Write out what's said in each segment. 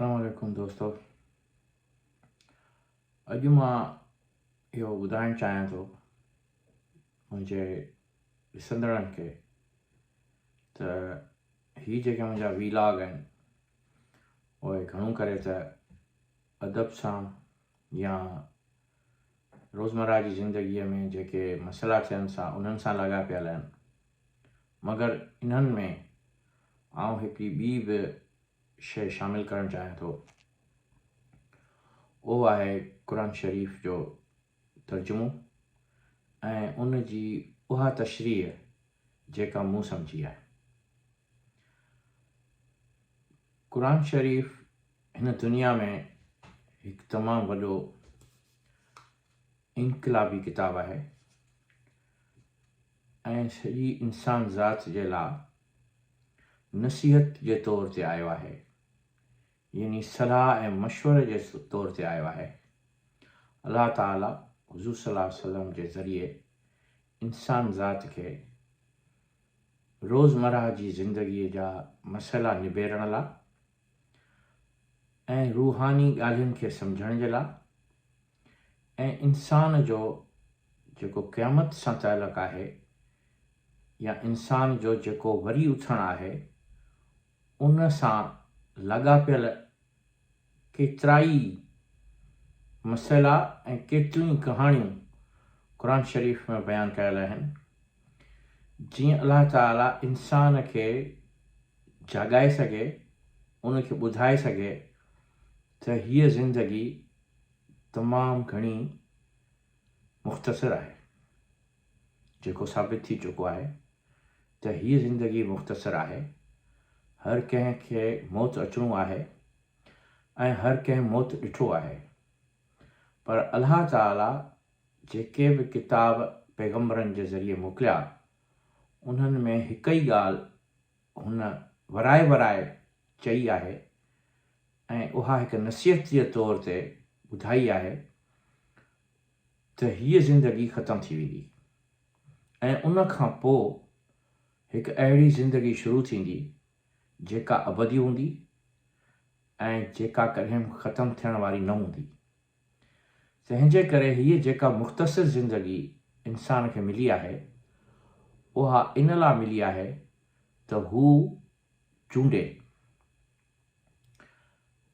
اسلام عليڪم دوستو اڄ مان اهو ٻڌائڻ چاهيان ٿو منهنجي ڏسندڙن کي ته هي جيڪي منهنجا ويلاگ آهن اهي گهڻو ڪري ته ادب سان يا روزمره جي زندگيء ۾ جيڪي مسئلا ٿين سا انهن سان لاڳاپيل آهن مگر انهن ۾ آئون هڪڙي ٻي به شيء شامل ڪرڻ چاهيان ٿو اهو آهي قرآن شريف جو ترجمو ۽ ان جي اها تشريح جيڪا مون سمجهي آهي. قرآن شريف هن دنيا ۾ هڪ تمام وڏو انقلابي ڪتاب آهي ۽ سڄي انسان ذات جي لاء نصيحت جي طور تي آيو آهي يعني صلاح ۽ مشوري جي طور تي آيو آهي. الله تعالي حضور صلي الله عليه وسلم جي ذريعي انسان ذات کي روزمره جي زندگيء جا مسئلا نبيرڻ لا ۽ روحاني ڳالهين کي سمجهڻ جي لا ۽ انسان جو جيڪو قيامت سان تعلق آهي يا انسان جو جيڪو وري اٿڻ آهي ان سان لاڳاپيل ڪيترائي مسئلا ۽ ڪيتريون ئي ڪهاڻيون قرآن شريف ۾ بيان ڪيل آهن، جيئن الله تعاليٰ انسان کي جاڳائي سگهي، ان کي ٻڌائي سگهي ته هيء زندگي تمام گهڻي مختصر آهي، جيڪو ثابت ٿي چڪو آهي ته هيء زندگي مختصر آهي، هر ڪنهن کي موت اچڻو آهي ۽ هر ڪنهن موت ڏٺو آهي، پر الله تعاليٰ جيڪي به ڪتاب پيغمبرن جي ذريعي موڪليا، انهن ۾ هڪ ئي ڳالهه هن ورائي ورائي چئي آهي ۽ اها هڪ نصيحت جي طور تي ٻڌائي آهي ته هيء زندگي ختم ٿي ويندي ۽ ان کان پوء هڪ اهڙي زندگي شروع ٿيندي جيڪا ابدي هوندي ۽ جيڪا ڪڏهن به ختم ٿيڻ واري نه هوندي. تنهن جي ڪري هيء جيڪا مختصر زندگي انسان کي ملي آهي، اها ان لاء ملي آهي ته هو چونڊي.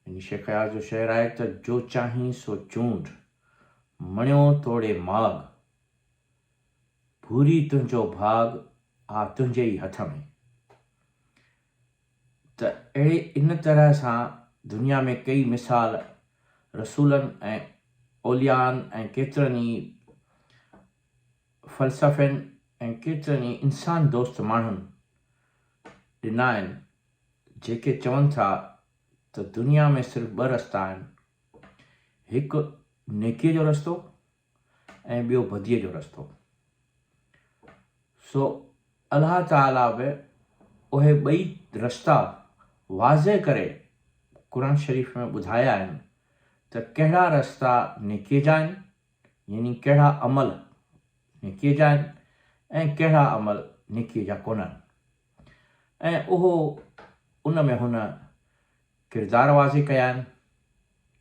يعني شيخ اياز جو شعر آهي ته جو چاهين سو چونڊ، مڻيو توڙي ماڳ، ڀوري تنهنجو ڀاڳ آ تنهنجي ئي هٿ ۾. ته اهڙي ان طرح سان دنيا ۾ ڪيئي مثال رسولن ۽ اوليائن ۽ ڪيترن ئي فلسفين ۽ ڪيترن ئي انسان دوست ماڻهن ڏنا آهن جيڪي چون ٿا ته دنيا ۾ صرف ٻه رستا آهن هڪ نيڪيء جو رستو ۽ ٻيو بديء جو رستو. سو الله تعاليٰ به اهي ٻئي رستا واضح ڪري قرآن شريف ۾ ٻڌايا آهن ته ڪهڙا رستا نيڪيء جا آهن يعني ڪهڙا عمل نيڪيء جا آهن ۽ ڪهڙا عمل نيڪيء جا ڪونهن ۽ اهو ان ۾ هن ڪردار واضح ڪيا آهن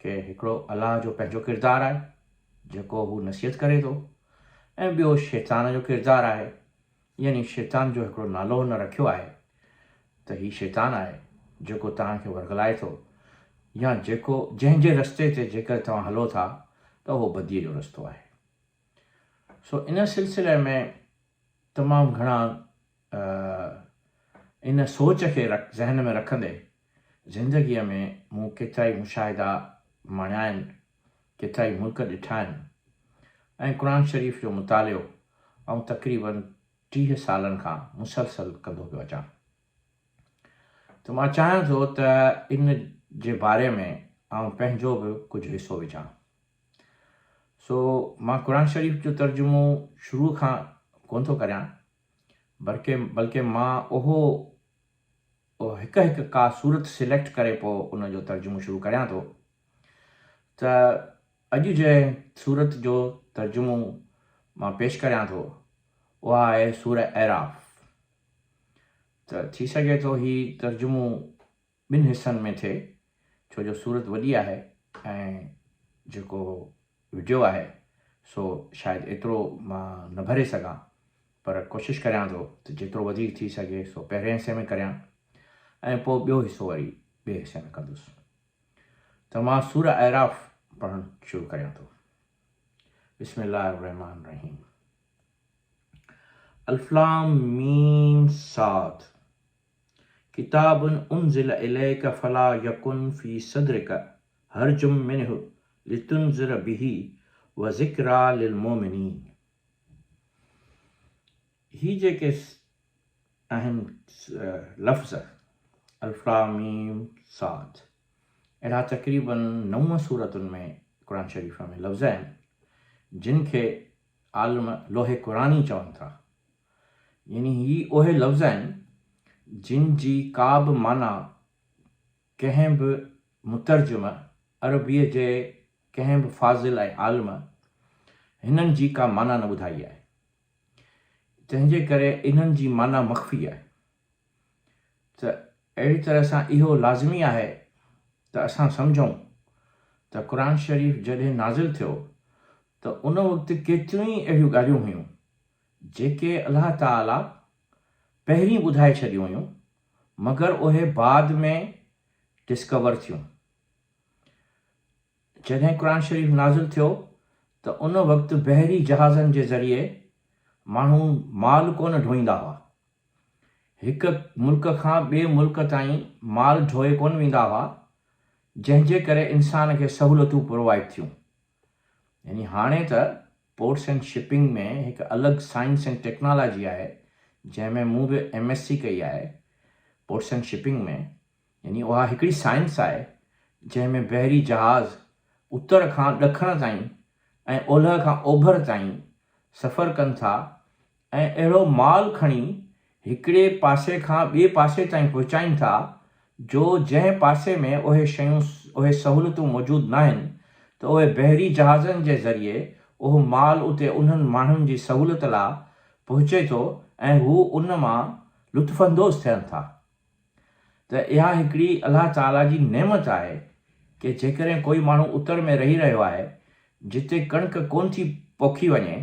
ڪي هڪڙو الله جو پنهنجو ڪردار آهي جيڪو هو نصيحت ڪري ٿو ۽ ٻيو شيطان جو ڪردار آهي يعني شيطان جو هڪڙو نالو هن رکيو آهي ته هي شيطان آهي جيڪو توهان کي ورغلائي ٿو يا جيڪو جنهن جي رستي تي جيڪر توهان هلو ٿا ته اهو بديء جو رستو آهي سو ان سلسلي ۾ تمام گهڻا ان سوچ کي ذهن ۾ رکندي زندگيء ۾ مون ڪيترائي مشاهدا ماڻيا آهن، ڪيترائي ملڪ ڏٺا آهن ۽ قرآن شريف جو مطالعو آئون تقريباً 30 سالن کان مسلسل ڪندو پيو اچان ته مان چاهيان ٿو ته ان جي باري ۾ آئون پنهنجو به ڪجهه حصو وجهان. سو مان قرآن شريف جو ترجمو شروع کان ڪونه ٿو ڪريان بلڪه بلڪه مان اهو هڪ هڪ ڪا سورت سليڪٽ ڪري پوء ان جو ترجمو شروع ڪريان ٿو ته اڄ جنهن سورت جو ترجمو مان پيش ڪريان ٿو اها آهي سورة اعراف ته ٿي سگهي ٿو هي ترجمو ٻن حصن ۾ ٿئي. ڇو جو سورت وڏي آهي ۽ جيڪو وڊيو آهي سو شايد ايترو مان نه ڀري سگهان پر ڪوشش ڪريان ٿو ته جيترو وڌيڪ ٿي سگهي سو پهرين حصي ۾ ڪريان ۽ پوء ٻيو حصو وري ٻئي حصي ۾ ڪندس ته مان سورة اعراف پڙهڻ شروع ڪريان ٿو. بسم الله الرحمٰن الرحيم الف لام ميم صاد ڪتاب انزل اليک فلا يڪن في صدرک حرج منه لتنذر به وذڪريٰ للمؤمنين هي جيڪي آهن لفظ الف لام ميم صاد اهڙا تقريباً نو سورتن ۾ قرآن شريف ۾ لفظ آهن جن کي عالم لوح قرآني چون ٿا يعني هي اهي لفظ آهن جن جي ڪا به معنيٰ ڪنهن به مترجم، عربيء جي ڪنهن به فاضل ۽ عالم هنن جي ڪا معنيٰ نه ٻڌائي آهي. تنهن جي ڪري انهن جي معنيٰ مخفي آهي. ته اهڙي طرح سان اهو لازمي آهي ته اسان سمجهون ته قرآن شريف جڏهن نازل ٿيو ته ان وقت ڪيتريون ئي اهڙيون ڳالهيون هيون جيڪي الله تعاليٰ پهرين ٻڌائي ڇڏيون هيون مگر اهي بعد ۾ ڊسڪور ٿيون. جڏهن قرآن شريف نازل ٿيو ته ان وقت بحري جهازن جي ذريعي ماڻهو مال ڪونه ڍوئيندا هئا. هڪ ملڪ کان ٻئي ملڪ تائين مال ڍوئي ڪونه ويندا هئا جنهن جي ڪري انسان کي سهولتون پرووائيڊ ٿيون. يعني هاڻي ته پورٽس اينڊ شپنگ ۾ هڪ الڳ سائنس اينڊ ٽيڪنالاجي آهي جنهن ۾ مون به ايم ايس سي ڪئي آهي پورٽس اينڊ شپنگ ۾ يعني اها هڪڙي سائنس آهي جنهن ۾ بحري جهاز اتر کان ڏکڻ تائين ۽ اولهه کان اوڀر تائين سفر ڪن ٿا ۽ اهڙو مال کڻي هڪڙي پاسي کان ٻئي پاسي تائين پهچائين ٿا جو جنهن پاسي ۾ اهي شيون اهي سهولتون موجود ناهن ته اهي بحري جهازن جي ذريعي اهو مال اتي انهن ماڻهن جي سهولت لا پهچي ٿو ۽ هو ان مان لطف اندوز ٿين ٿا. ته اها هڪڙي الله تعاليٰ جي نعمت آهي ڪي جيڪڏهن ڪوئي ماڻهو اتر ۾ رهي رهيو آهي جتي ڪڻڪ ڪونه ٿي پوکي وڃي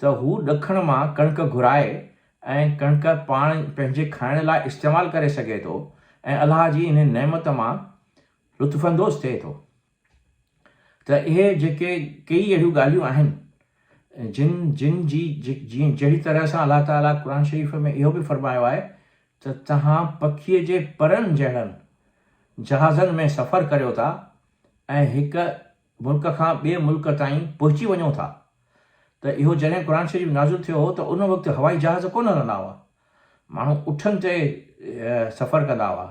ته هو ڏکڻ مان ڪڻڪ گهرائي ۽ ڪڻڪ پاڻ پنهنجي کائڻ لاء استعمال ڪري سگهي ٿو ۽ الله جي انهي نعمت مان لطف اندوز ٿئي ٿو ته اهي جيڪي ڪيئي اهڙيون ڳالهيون آهن جن جن جي جيئن جهڙي طرح سان الله تعاليٰ قرآن شريف ۾ اهو به فرمايو آهي ته توهان پکيء جي پرن جهڙن جهازن ۾ سفر ڪريو ٿا ۽ هڪ ملڪ کان ٻئي ملڪ تائين پهچي وڃو ٿا ته اهو جڏهن قرآن شريف نازل ٿيو هو ته ان وقت هوائي جهاز ڪونه هلندا هئا ماڻهو اٺن تي سفر ڪندا هئا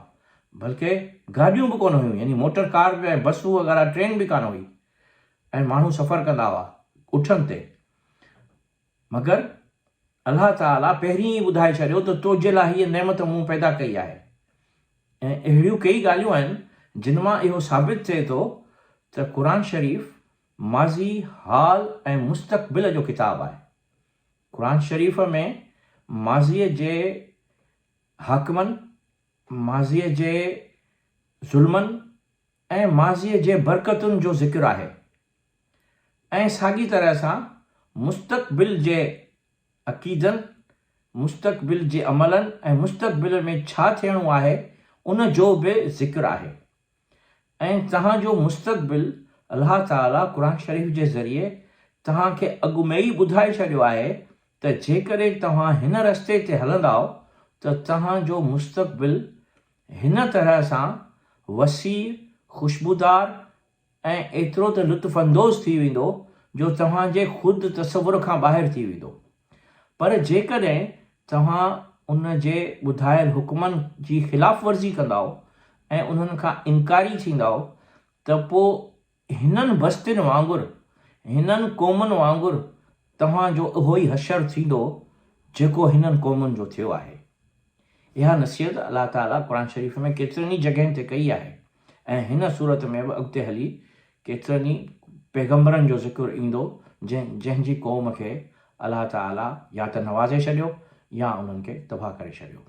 بلڪه گاڏيون به ڪونه هيون يعني موٽر ڪار به ۽ بسون وغيره ٽرين به ڪانه هئي ۽ ماڻهو سفر ڪندا هئا اٺن تي مگر الله تعاليٰ پهرين ئي ٻڌائي ڇڏيو ته تو جي لاء هيء نعمت مون پيدا ڪئي آهي ۽ اهڙيون ڪيئي ڳالهيون آهن جن مان اهو ثابت ٿئي ٿو ته قرآن شريف ماضي، حال ۽ مستقبل جو ڪتاب آهي. قرآن شريف ۾ ماضيء جي حاڪمن، ماضيء جي ظلمن ۽ ماضيء جي برڪتن جو ذڪر آهي. ۽ ساڳي طرح سان مستقبل جي عقيدن، مستقبل جي عملن ۽ مستقبل ۾ ڇا ٿيڻو آهي ان جو به ذڪر آهي ۽ توهان جو مستقبل الله تعالي قرآن شريف جي ذريعي توهان کي اڳ ۾ ئي ٻڌائي ڇڏيو آهي ته جيڪڏهن توهان هن رستي تي هلندائو ته توهان جو مستقبل هن طرح سان وسيع، خوشبودار ۽ ايترو ته لطف اندوز ٿي ويندو جو توهان جي خود تصور کان ٻاهر ٿي ويندو. پر جيڪڏهن توهان ان جي ٻڌايل حڪمن جي خلاف ورزي ڪندائو ۽ انهن کان انڪاري ٿيندائو ته پوء هنن بستين وانگر، هنن قومن وانگر توهان جو اهو ئي حشر ٿيندو جيڪو هنن قومن جو ٿيو آهي. اها نصيحت الله تعاليٰ قرآن شريف ۾ ڪيترن ئي جڳهين تي ڪئي آهي ۽ هن سورت ۾ به اڳتي هلي ڪيترن ئي پيغمبرن جو ذڪر ايندو جنهن جنهن جي قوم کي الله تعاليٰ يا ته نوازي ڇڏيو يا انهن کي تباهه ڪري ڇڏيو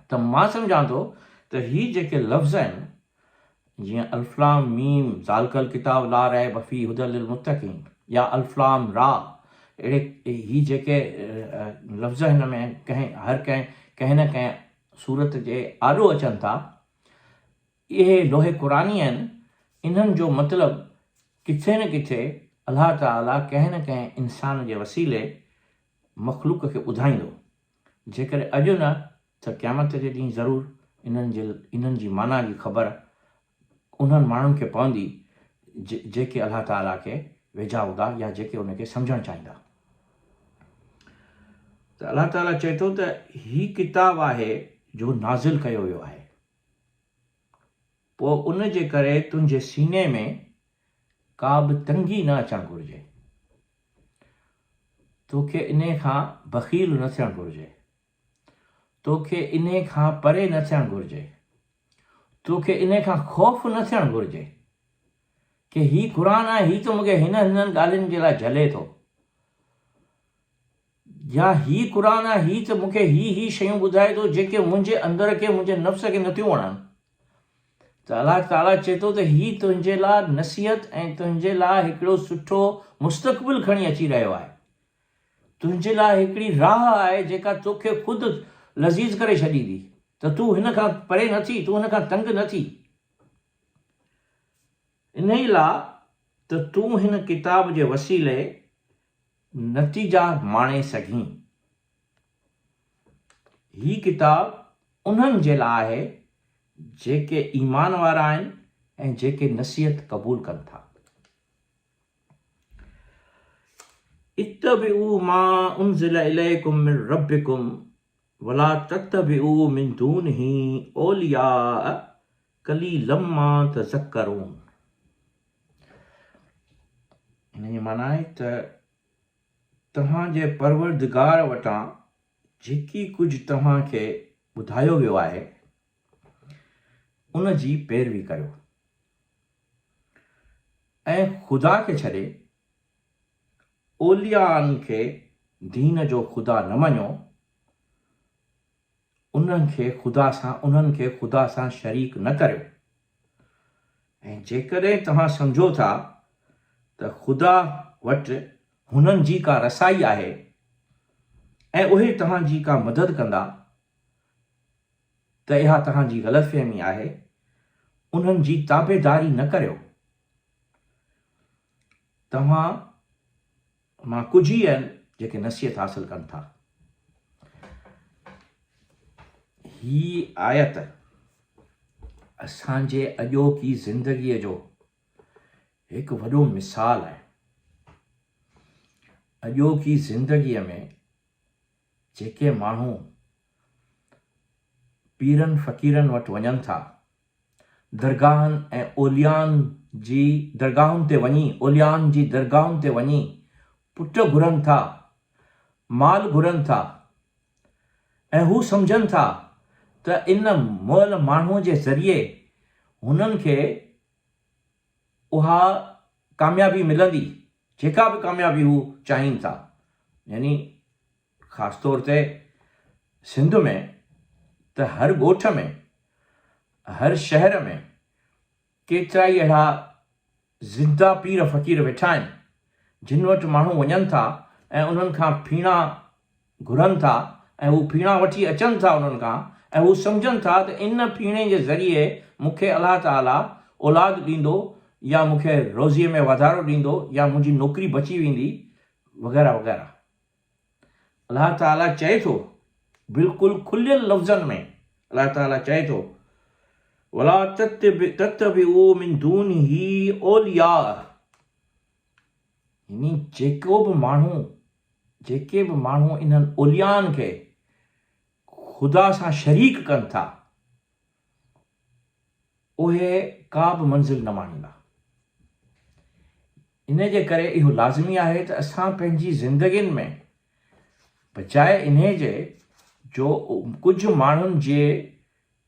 ته مان سمجهان ٿو ته هي جيڪي لفظ آهن. جيئن الف لام ميم ذالڪ الڪتاب لا ريب فيه هدي للمتقين يا الف لام را اهڙي هي جيڪي لفظ هن ۾ ڪنهن هر ڪنهن ڪنهن نه ڪنهن سورت جي آڏو اچن ٿا اهي لوح قرآني آهن انهن جو مطلب ڪٿي نه ڪٿي الله تعالي ڪنهن نه ڪنهن انسان جي وسيلي مخلوق کي ٻڌائيندو جيڪڏهن اڄ نه ته قيامت جي ڏينهن ضرور انهن جي انهن جي معنيٰ جي خبر انهن ماڻهن کي پوندي جيڪي الله تعاليٰ کي ويجها هوندا يا جيڪي ان کي سمجهڻ چاهيندا. ته الله تعاليٰ چئي ٿو ته هي ڪتاب آهي جو نازل ڪيو ويو آهي پوء ان جي ڪري تنهنجي سيني ۾ ڪا به تنگي نه اچڻ گهرجي. توکي انهي کان بخيل نه ٿيڻ گهرجي. توکي انهي کان پري نه ٿيڻ گهرجي. توکي انهي کان خوف نه ٿيڻ گهرجي ڪي هي قرآن آهي هي ته مونکي هن هنن ڳالهين جي لاء جهلي ٿو يا هي قرآن آهي هي ته مونکي هي هي شيون ٻڌائي ٿو جيڪي منهنجي اندر کي منهنجي نفس کي نٿيون وڻن ته الله تعاليٰ چئي ٿو ته هي تنهنجي لاء نصيحت ۽ تنهنجي لاء هڪڙو سٺو مستقبل کڻي اچي رهيو آهي. تنهنجي لاء هڪڙي راهه آهي جيڪا توکي خود لذيذ ڪري ڇڏيندي ته تون هن کان پري نه ٿي، تون هن کان تنگ نه ٿي. انهيء لاء ته تون هن ڪتاب جي وسيلي نتيجا ماڻي سگهين. هي ڪتاب انهن جي لاء آهي جيڪي ايمان وارا آهن ۽ جيڪي نصيحت قبول ڪن ٿا. اتبعوا ما انزل اليڪم من ربڪم ولا تتبعوا من دونه اولياء قليلا ما تذڪرون. هن جي معنيٰ آهي ته توهان جي پروردگار وٽان جيڪي ڪجهه توهان کي ٻڌايو ويو آهي، ان جي پيروي ڪريو ۽ خدا کي ڇڏي اوليائن کي دين جو خدا نه مڃو، انهن کي خدا سان انهن کي خدا سان شريڪ نه ڪريو ۽ جيڪڏهن توهان سمجهو ٿا ته خدا وٽ هنن جي ڪا رسائي آهي ۽ اهي توهان جي ڪا مدد ڪندا ته اها توهان جي غلط فهمي آهي، انهن جي تابعداري نه ڪريو. توهان مان ڪجهه ئي آهن جيڪي نصيحت حاصل ڪن ٿا. هي آيت اسان جي اڄوڪي زندگيء جو هڪ وڏو مثال آهي. اڄوڪي زندگيء ۾ جيڪي ماڻهو پيرن فقيرن وٽ وڃن ٿا، درگاهن ۽ اوليائن جي درگاهن تي وڃي اوليائن جي درگاهن تي وڃي پٽ گهرن ٿا، مال گهرن ٿا ۽ هو سمجهن ٿا ته ان مئل ماڻهوء جي ذريعي هنن کي اها ڪاميابي ملندي جيڪا به ڪاميابي هو چاهين ٿا يعني خاص طور تي سنڌ ۾ ته هر ڳوٺ ۾ هر شهر ۾ ڪيترائي اهڙا زنده پير فقير ويٺا آهن جن وٽ ماڻهو وڃن ٿا ۽ انهن کان ڦيڻا گهرن ٿا ۽ هو ڦيڻا وٺي اچن ٿا انهن کان ۽ هو سمجهن ٿا ته ان ڦيڻي جي ذريعي مون کي الله تعاليٰ اولاد ڏيندو يا مون کي روزيء ۾ واڌارو ڏيندو يا منهنجي نوڪري بچي ويندي وغيره وغيره. الله تعاليٰ چئي ٿو بلڪل کليل لفظن ۾ الله تعاليٰ چئي ٿو ولا تتبعوا من دونه اولياء يعني جيڪو به ماڻهو، جيڪي به ماڻهو انهن اوليائن کي خدا سان شريڪ ڪن ٿا، اهي ڪا به منزل نه ماڻيندا. ان جي ڪري اهو لازمي آهي ته اسان پنهنجي زندگين ۾ بجاء انهي جي جو ڪجهه ماڻهن جي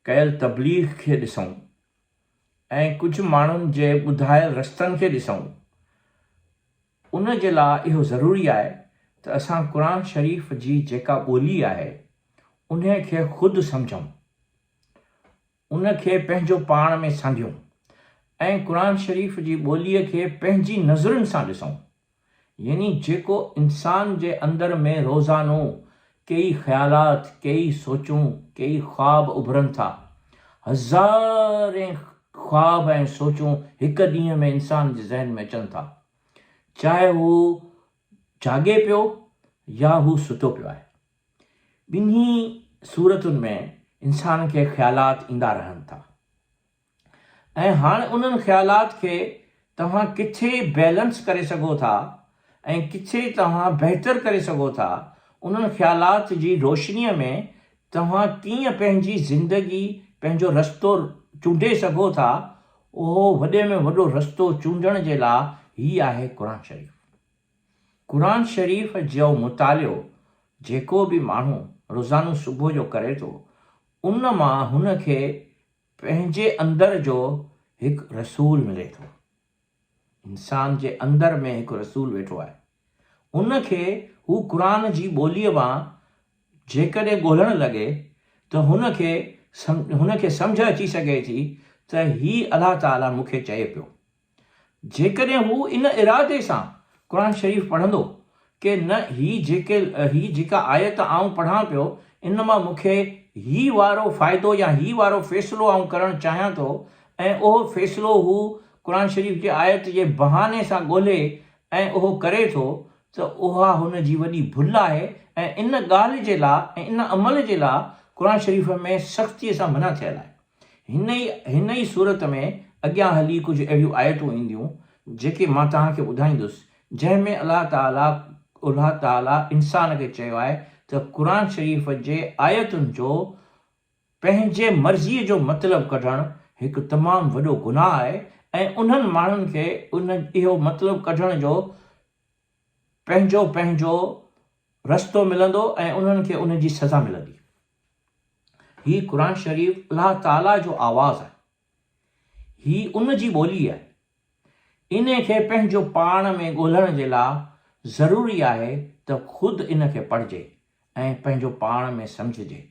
ڪيل تبليغ کي ڏسون ۽ ڪجهه ماڻهن جي ٻڌايل رستن کي ڏسون، ان جي لاء اهو ضروري آهي ته اسان قرآن شريف جي جيڪا ٻولي آهي، انهي کي خود سمجهون، ان کي پنهنجو پاڻ ۾ سانڍيون ۽ قرآن شريف جي ٻوليء کي پنهنجي نظرن سان ڏسون. يعني جيڪو انسان جي اندر ۾ روزانو ڪيئي خيالات، ڪيئي سوچون، ڪيئي خواب اڀرن ٿا. هزارين خواب ۽ سوچون هڪ ڏينهن ۾ انسان جي ذهن ۾ اچن ٿا. چاهي هو جاڳي پيو يا هو ستو پيو آهي. ٻنهي صورتن ۾ انسان کي خيالات ايندا رهن ٿا. ۽ هاڻ انهن خيالات کي توهان ڪٿي بيلنس ڪري سگهو ٿا ۽ ڪٿي توهان بهتر ڪري سگهو ٿا، انهن خيالات جي روشنيء ۾ توهان ڪيئن پنهنجي زندگي، پنهنجو رستو چونڊي سگهو ٿا، اهو وڏي ۾ وڏو رستو چونڊڻ جي لا هي آهي قرآن شريف. قرآن شريف جو مطالعو جيڪو به ماڻهو روزانو صبح جو ڪري ٿو، ان مان هن کي پنهنجي اندر جو هڪ رسول ملي ٿو. انسان جي اندر ۾ هڪ رسول ويٺو آهي. ان کي هو قرآن جي ٻوليء مان جيڪڏهن ڳولڻ لڳي ته هن کي هن کي سمجهه اچي سگهي ٿي ته هي الله تعاليٰ مون کي چئي پيو. جيڪڏهن هو ان ارادي سان قرآن شريف پڙهندو ڪي نه هي جيڪي هي جيڪا آيت آئون پڙهان پيو ان مان مون کي هي وارو فائدو يا هي وارو فيصلو آئون ڪرڻ چاهيان ٿو ۽ اهو فيصلو هو قرآن شريف جي آيت جي بهاني سان ڳولهي ۽ اهو ڪري ٿو ته اها هن جي وڏي ڀل آهي ۽ ان ڳالهه جي لا ۽ ان عمل جي لا قرآن شريف ۾ سختيء سان منع ٿيل آهي. هن ئي هن ئي سورت ۾ اڳيان هلي ڪجهه اهڙيون آيتون اينديون جيڪي مان توهان کي ٻڌائيندس جنهن ۾ الله تعالي الله تعالي انسان کي چيو آهي ته قرآن شريف جي آيتن جو پنهنجي مرضيء جو مطلب ڪڍڻ هڪ تمام وڏو گناهه آهي ۽ انهن ماڻهن کي ان اهو مطلب ڪڍڻ جو پنهنجو پنهنجو رستو ملندو ۽ انهن کي ان جي سزا ملندي. هي قرآن شريف الله تعاليٰ جو آواز آهي. هي ان جي ٻولي آهي. انهي کي پنهنجو پاڻ ۾ ڳولڻ جي لاء ضروري آهي ته خود ان کي پڙهجي ۽ پنهنجو پاڻ ۾ سمجهجي،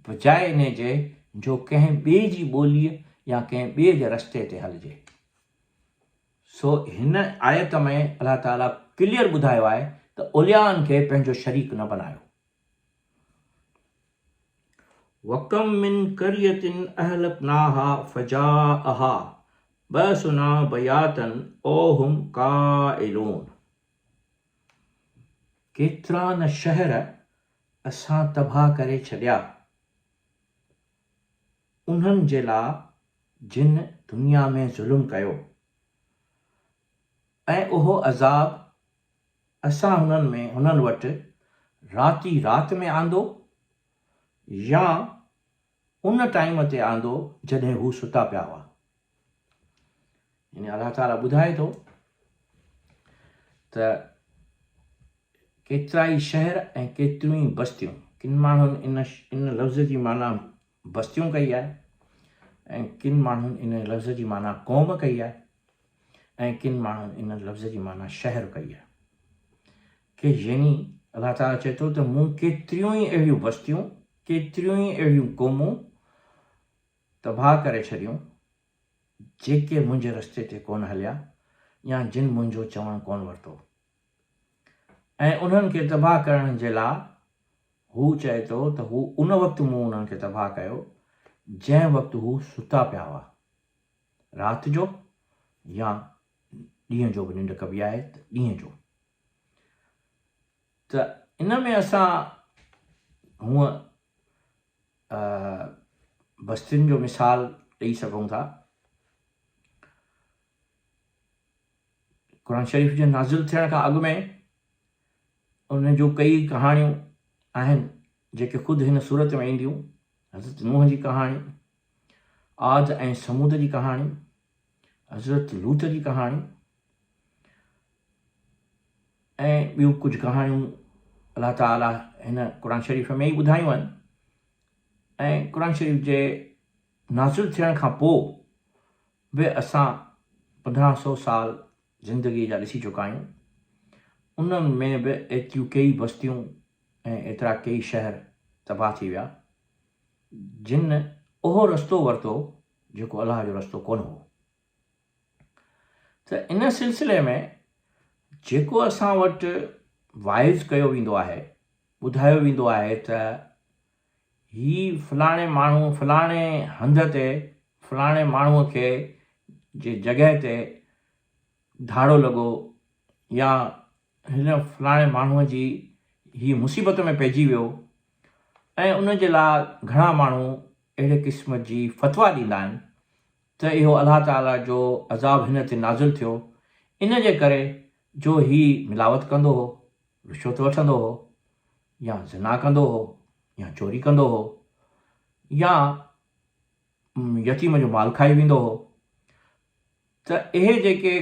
بجاء انهي جي جو ڪنهن ٻئي جي ٻوليء يا ڪنهن ٻئي جي رستي تي هلجي. سو هن آيت ۾ الله تعاليٰ ڪليئر ٻڌايو آهي ته اوليائن کي پنهنجو شريڪ نه بنايو. وڪم من قرية اهلڪناها فجاءها بأسنا بياتا او هم قائلون ڪيترا نه شهر اسان تباهه ڪري ڇڏيا انهن جي لاء جن دنيا ۾ ظلم ڪيو ۽ اهو عذاب اسان هنن ۾ هنن وٽ رات ئي رات ۾ آندو يا ان ٽائيم تي آندو جڏهن هو ستا پيا هئا. يعني الله تعاليٰ ٻڌائي ٿو ته ڪيترائي شهر ۽ ڪيتريون ئي بستيون، ڪن ماڻهن ان ان لفظ جي معنيٰ بستيون ڪئي آهي ۽ ڪن ماڻهن ان لفظ جي معنيٰ قوم ڪئي آهي. ۽ ڪن ماڻهن ان لفظ جي معنيٰ شهر ڪئي آهي. ڪي يعني الله تعاليٰ چئي ٿو ته مون ڪيتريون ئي اهڙيون بستيون، ڪيتريون ئي اهڙيون قومون تباهه ڪري ڇڏيون، جيڪي منهنجي رستي تي ڪونه هليا يا جن منهنجو چوڻ ڪونه ورتو. ۽ انهن کي تباهه ڪرڻ جي لاء هو چئي ٿو ته هو ان وقت مون انهن کي تباهه ڪيو، جنهن وقت هو ستا پيا هئا. رات جو يا ڏينهن جو به ننڊ ڪبي آهي ته ڏينهن جو ته ان ۾ اسان هونء بستين جو مثال ڏئي سگهون ٿا قرآن شريف جي نازل ٿيڻ کان اڳ ۾ ان جون ڪئي ڪهاڻيون آهن جيڪي خود هن صورت ۾ اينديون حضرت نوح جي ڪهاڻي عاد ۽ ثمود جي ڪهاڻي، حضرت لوط جي ڪهاڻي ۽ ٻيون ڪجهه ڪهاڻيون الله تعاليٰ هن قرآن شريف ۾ ئي ٻڌايون آهن ۽ قرآن شريف جي نازل ٿيڻ کان پوء به اسان 1500 سال زندگيء جا ڏسي چڪا آهيون انهن ۾ به ايتريون ڪيئي بستيون ۽ ايترا ڪيئي شهر تباهه ٿي ويا جن اهو رستو ورتو جيڪو الله جو رستو ڪونه هو. ته ان سلسلي ۾ جيڪو اسان وٽ واعظ ڪيو ويندو آهي، ٻڌايو ويندو آهي ته هي فلاڻي ماڻهو فلاڻي هنڌ تي فلاڻي ماڻهوء کي جي جڳهه تي ڌاڙو لڳو يا هن فلاڻي ماڻهوء جي هي مصيبت ۾ پئجي ويو ۽ ان جي لاء گهڻا ماڻهو اهڙي قسم جي فتويٰ ڏيندا آهن ته اهو الله تعاليٰ جو عذاب هن تي نازل ٿيو ان جي ڪري جو هي ملاوت ڪندو هو، رشوت وٺندو هو يا زنا ڪندو هو يا چوري ڪندو هو يا يتيم جو مال کائي ويندو هو ته اهي جيڪي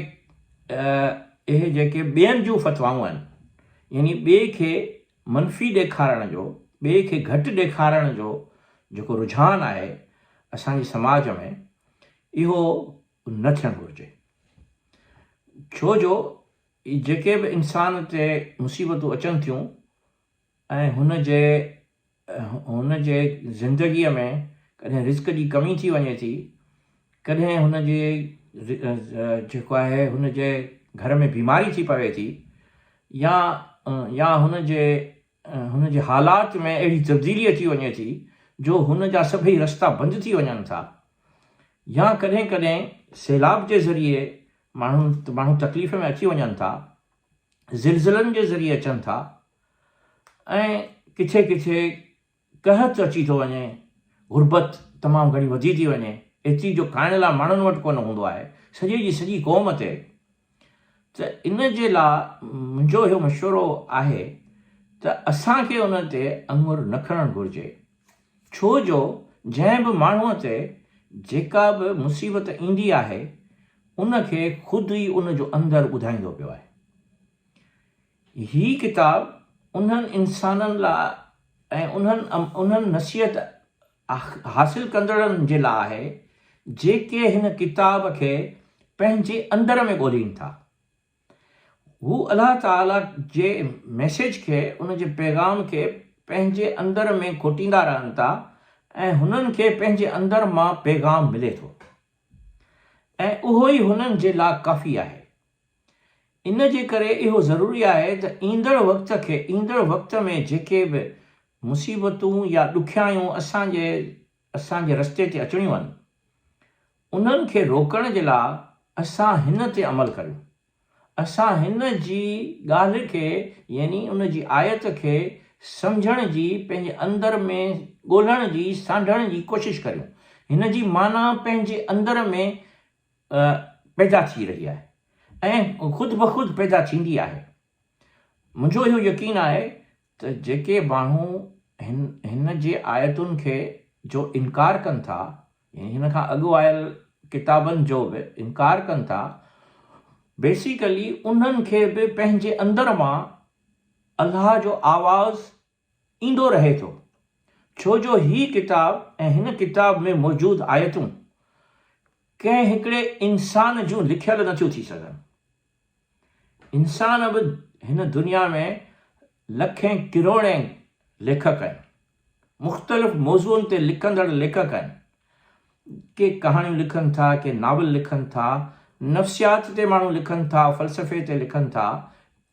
اهي جيڪي ٻين جون فتوائون آهن يعني ٻئي کي منفي ڏيکارڻ جو، ٻئي کي گهٽ ڏيکارڻ جو جيڪو رجحان آهي اسان جي سماج ۾ اهو نه ٿيڻ گهرجي. ڇو جو جيڪي به انسان تي مصيبتون اچن ٿيون ۽ هن جي هن جي زندگيء ۾ ڪڏهن رزق جي ڪمي ٿي وڃي ٿي، ڪڏهن هن جي جيڪو آهي هن جي گهر ۾ بيماري ٿي پوي ٿي يا يا هن جي هن جي حالات ۾ اهڙي تبديلي اچي وڃي ٿي جو هن جا سڀئي رستا بند ٿي وڃن ٿا يا ڪڏهن ڪڏهن سيلاب جي ذريعي ماڻهو ماڻهو تڪليف ۾ اچي وڃن ٿا، زلزلن جي ذريعي اچن ٿا ۽ ڪٿي ڪٿي قحط اچي ٿو وڃي، غربت تمام گهڻي وڌي ٿي وڃي، ايتري جو کائڻ لاء ماڻهن وٽ ڪونه هوندو آهي، سڄي جي سڄي قوم تي ته ان جي لاء منهنجو اهو مشورو آهي ته اسان کي ان تي اڱر نه کڻڻ گهرجي، ڇو جو جنهن به ماڻهوء تي جيڪا به مصيبت ايندي آهي، ان کي خود ئي ان جو اندر ٻڌائيندو پيو آهي. هي ڪتاب انهن انسانن لاء ۽ انهن انهن نصيحت حاصل ڪندڙن جي لاء آهي، جيڪي هن ڪتاب کي پنهنجي اندر ۾ ڳولين ٿا. هو الله تعاليٰ جي ميسيج کي، ان جي پيغام کي پنهنجي اندر ۾ کوٽيندا رهن ٿا ۽ هنن کي پنهنجي اندر مان پيغام ملي ٿو ۽ اهو ئي هنن جي لاء ڪافي آهي. ان جي ڪري اهو ضروري آهي ته ايندڙ وقت کي ايندڙ وقت ۾ جيڪي به مصيبتون يا ڏکيائيون اسان جي اسان جي رستي تي اچڻيون آهن، انهن کي روڪڻ جي لاء اسان هن تي عمل ڪريون. اسان هن جي ڳالهه کي يعني ان جي آيت کي سمجهڻ جي پنهنجي اندر ۾ ڳولڻ جي سانڍڻ جي ڪوشش ڪريون. هن جي معنيٰ پنهنجي اندر ۾ پيدا ٿي رهي آهي ۽ خود بخود پيدا ٿيندي آهي. منهنجو اهو يقين آهي ته جيڪي ماڻهو هن هن جي آيتن کي جو انڪار ڪن ٿا يعني هن کان اڳ آيل ڪتابن جو به انڪار ڪن ٿا بيسيڪلي انهن کي به پنهنجي اندر مان الله جو آواز ايندو رهي ٿو، ڇو جو هي ڪتاب ۽ هن ڪتاب ۾ موجود آيتون ڪنهن هڪڙي انسان جون لکيل نٿيون ٿي سگهن. انسان به هن دنيا ۾ لکين ڪروڙين ليکڪ آهن. مختلف موضوعن تي لکندڙ ليکڪ آهن. ڪي ڪهاڻيون لکن ٿا، ڪي ناول لکن ٿا، نفسيات تي ماڻهو لکن ٿا، فلسفي تي لکن ٿا،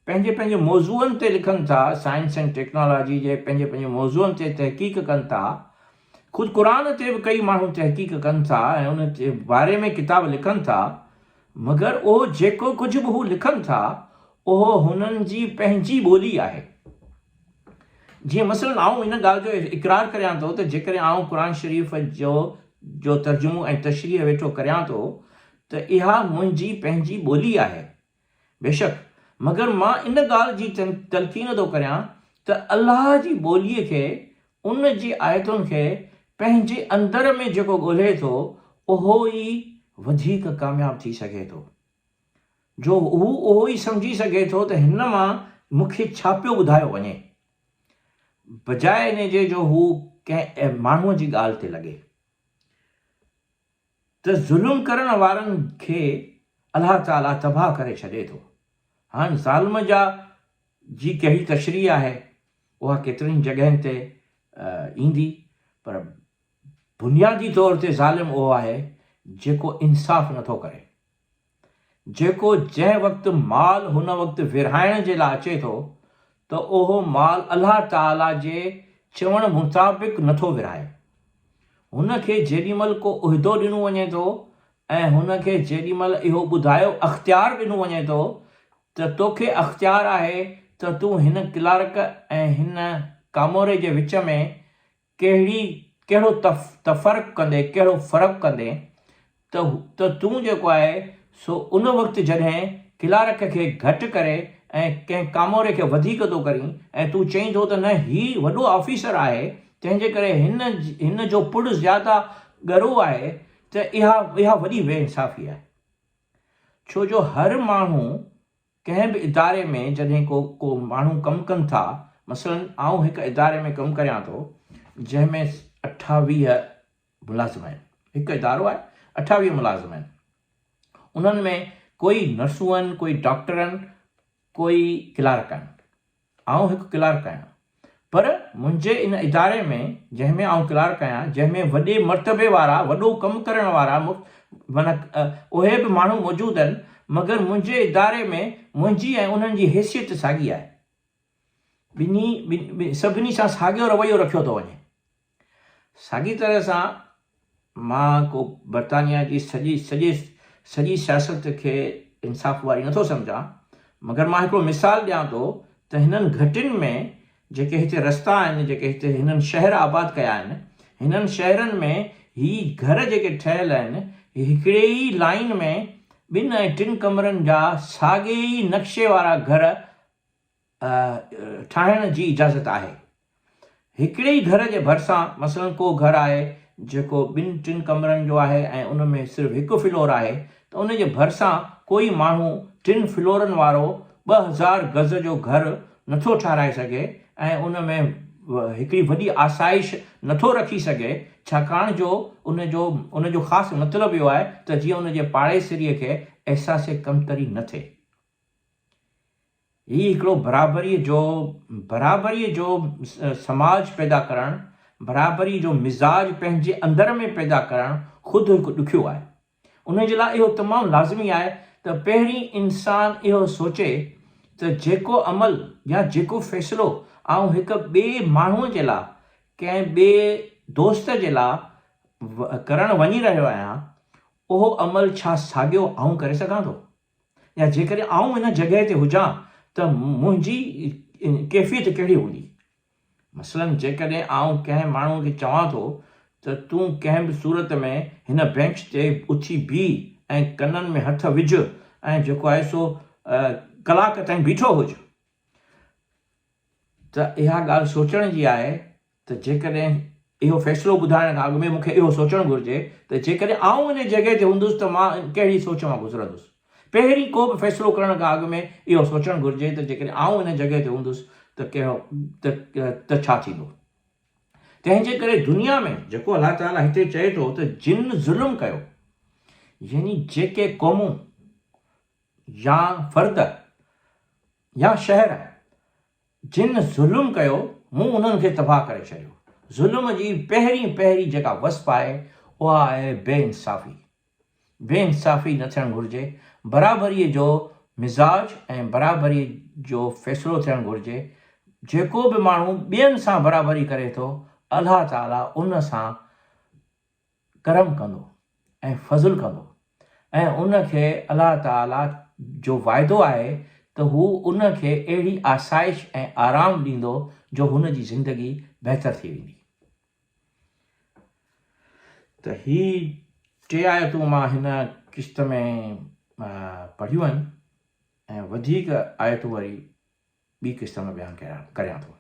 پنهنجي پنهنجي موضوعن تي لکن ٿا، سائنس ۽ ٽيڪنالاجي جي پنهنجي پنهنجي موضوعن تي تحقيق ڪن ٿا، خود قرآن تي به ڪئي ماڻهو تحقيق ڪن ٿا ۽ ان جي باري ۾ ڪتاب لکن ٿا، مگر اهو جيڪو ڪجهه به هو لکن ٿا، اهو هنن جي پنهنجي ٻولي آهي. جيئن مثلاً آئون ان ڳالهه جو اقرار ڪريان ٿو ته جيڪڏهن آئون قرآن شريف جو جو ترجمو ۽ تشريح ويٺو ڪريان ٿو ته اها منهنجي پنهنجي ٻولي آهي، بيشڪ، مگر مان ان ڳالهه جي تلقين ٿو ڪريان ته الله جي ٻوليء کي، ان جي آيتن کي پنهنجي اندر ۾ جيڪو ڳولهي ٿو، اهو ئي وڌيڪ ڪامياب ٿي سگهي ٿو. جو هو اهو ئي سمجهي سگهي ٿو ته هن مان مون کي ڇا پيو ٻڌايو وڃي، بجاء ان جي جو هو ڪنهن ماڻهوء جي ڳالهه تي لڳي. ته ظلم ڪرڻ وارن کي الله تعاليٰ تباهه ڪري ڇڏي ٿو. هاڻ ظالم جا جي ڪهڙي تشريح آهي اها ڪيترين جڳهين تي ايندي پر بنيادي طور تي ظالم اهو آهي جيڪو انصاف نٿو ڪري. جيڪو جنهن وقت مال هن وقت ورهائڻ جي لاء اچي ٿو ته اهو مال الله تعاليٰ جي چوڻ مطابق نٿو ورهائي. هن کي جيڏي مهل ڪو عهدو ڏنو وڃي ٿو ۽ هن کي جيڏي مهل اهو ٻڌايو اختيار ڏنو وڃي ٿو ته توکي اختيار آهي ته تون هن ڪلارڪ ۽ هن ڪاموري جي وچ ۾ ڪهڙي ڪهڙو تفرق ڪندي ڪهڙو فرق ڪندين ته ته تون جيڪو آهي سو ان وقت جڏهن ڪلارڪ کي گهٽ ڪري ۽ ڪنهن ڪاموري کي وڌيڪ ٿو ڪرين ۽ تون چئين ٿو ته نه هي وڏو آفيسر آهي تنهن جي ڪري هن هن جو پڙ زياده ڳرو آهي ته اها اها وڏي بي انصافي آهي ڇو جو هر ماڻهو ڪنهن به اداري ۾ جڏهن ڪو ڪو ماڻهو ڪم ڪن ٿا، مثلاً آئون هڪ اداري ۾ ڪم ڪريان ٿو جنهن ۾ 28 ملازم آهن، هڪ ادارو آهي 28 ملازم آهن، انهن ۾ ڪوئي نرسون آهن، ڪوئي ڊاڪٽر آهن، ڪوئي ڪلارڪ آهن. آئون هڪ ڪلارڪ آهيان پر منهنجي ان اداري ۾ جنهن ۾ آئون ڪلارڪ آهيان جنهن ۾ وڏي مرتبي وارا وڏو ڪم ڪرڻ وارا معنيٰ اهي به ماڻهو موجود آهن مگر منهنجي اداري ۾ منهنجي ۽ انهن جي حيثيت ساڳي آهي ٻنهي سڀني سان ساڳيو رويو رکيو ٿو وڃي. ساڳي طرح سان مان ڪو برطانيا جي سڄي سڄي سڄي سياست کي انصاف واري نٿو سمجهان مگر مان هڪڙو مثال ڏيان ٿو ته هنن گهٽين ۾ جيڪي هتي رستا آهن جيڪي هتي هنن شهر آباد ڪيا آهن هنن شهرن ۾ هي گهر جيڪي ٺهيل آهن هي هڪڙي ئي لائين ۾ ٻن ۽ ٽن ڪمرن جا ساڳي ئي نقشي وارا گهر ٺاهڻ جي اجازت آهي. هڪڙي ئي گهر جي ڀرسان مثلاً ڪو گهر آهي جيڪو ٻن ٽن ڪمرن جو آهي ۽ ان ۾ صرف هڪ فلور آهي ته ان جي ڀرسان ڪوئي ماڻهو ٽن فلورن وارو 2000 گز جو گهر نٿو ٺهرائي سگهي ۽ ان ۾ هڪڙي وڏي آسائش نٿو رکي سگهي ڇاڪاڻ جو ان جو ان جو خاص مطلب اهو آهي ته جيئن ان جي پاڙيسريء کي احساس ڪمتري نه ٿئي. هي هڪڙو برابريء جو برابريء جو سماج پيدا ڪرڻ، برابريء جو مزاج پنهنجي اندر ۾ پيدا ڪرڻ خود هڪ ڏکيو آهي. ان جي لاء اهو تمام لازمي آهي ته پهرين انسان اهو سوچي ته جيڪو عمل يا جيڪو فيصلو آئون هڪ ٻئي ماڻهوء جي لاء، ڪنهن ٻئي دوست جي لاء ڪرڻ وڃي رهيو آهيان، اهو عمل ڇا ساڳيو آئون ڪري سگهان ٿو؟ يا جيڪڏهن آئون ان جڳهه تي هجان ته منهنجي ڪيفيت ڪهڙي هوندي؟ مثلاً جيڪڏهن آئون ڪنهن ماڻهوء کي چوان ٿو ته تون ڪنهن به صورت ۾ هن بينچ تي اٿي بيهه ۽ ڪنن ۾ هٿ وجهه ۽ جيڪو آهي سو ڪلاڪ تائين بيٺو هج ته اها ڳالهه سوچڻ جي آهي ته جيڪڏهن اهو فيصلو ٻڌائڻ کان اڳ ۾ مون کي اهو سوچڻ گهرجي ته جيڪڏهن آئون ان جڳهه تي هوندس ته مان ڪهڙي سوچ مان گذرندس. پهرين ڪو به فيصلو ڪرڻ کان اڳ ۾ اهو سوچڻ گهرجي ته جيڪڏهن آئون ان جڳهه تي هوندس ته ڪهڙو ته ڇا ٿيندو. تنهن جي ڪري دنيا ۾ جيڪو الله تعاليٰ هتي چئي ٿو ته جن ظلم ڪيو يعني جيڪي قومون يا فرد يا شهر جن ظلم ڪيو، مون انهن کي تباهه ڪري ڇڏيو. ظلم جي پهرين پهرين جيڪا وصف آهي، اها آهي بي انصافي. بي انصافي نه ٿيڻ گهرجي. برابريء جو مزاج ۽ برابريء جو فيصلو ٿيڻ گهرجي. جيڪو به ماڻهو ٻين سان برابري ڪري ٿو، الله تعاليٰ ان سان ڪرم ڪندو ۽ فضل ڪندو ۽ ان کي الله تعاليٰ جو وعدو آهي ته هو ان کي اهڙي آسائش ۽ آرام ڏيندو جو هن جي زندگي بهتر ٿي ويندي. ته هي ٽي آيتون مان هن قسط ۾ پڙهيون آهن ۽ وڌيڪ آيتون وري ٻي قسط ۾ بيان ڪريان ٿو.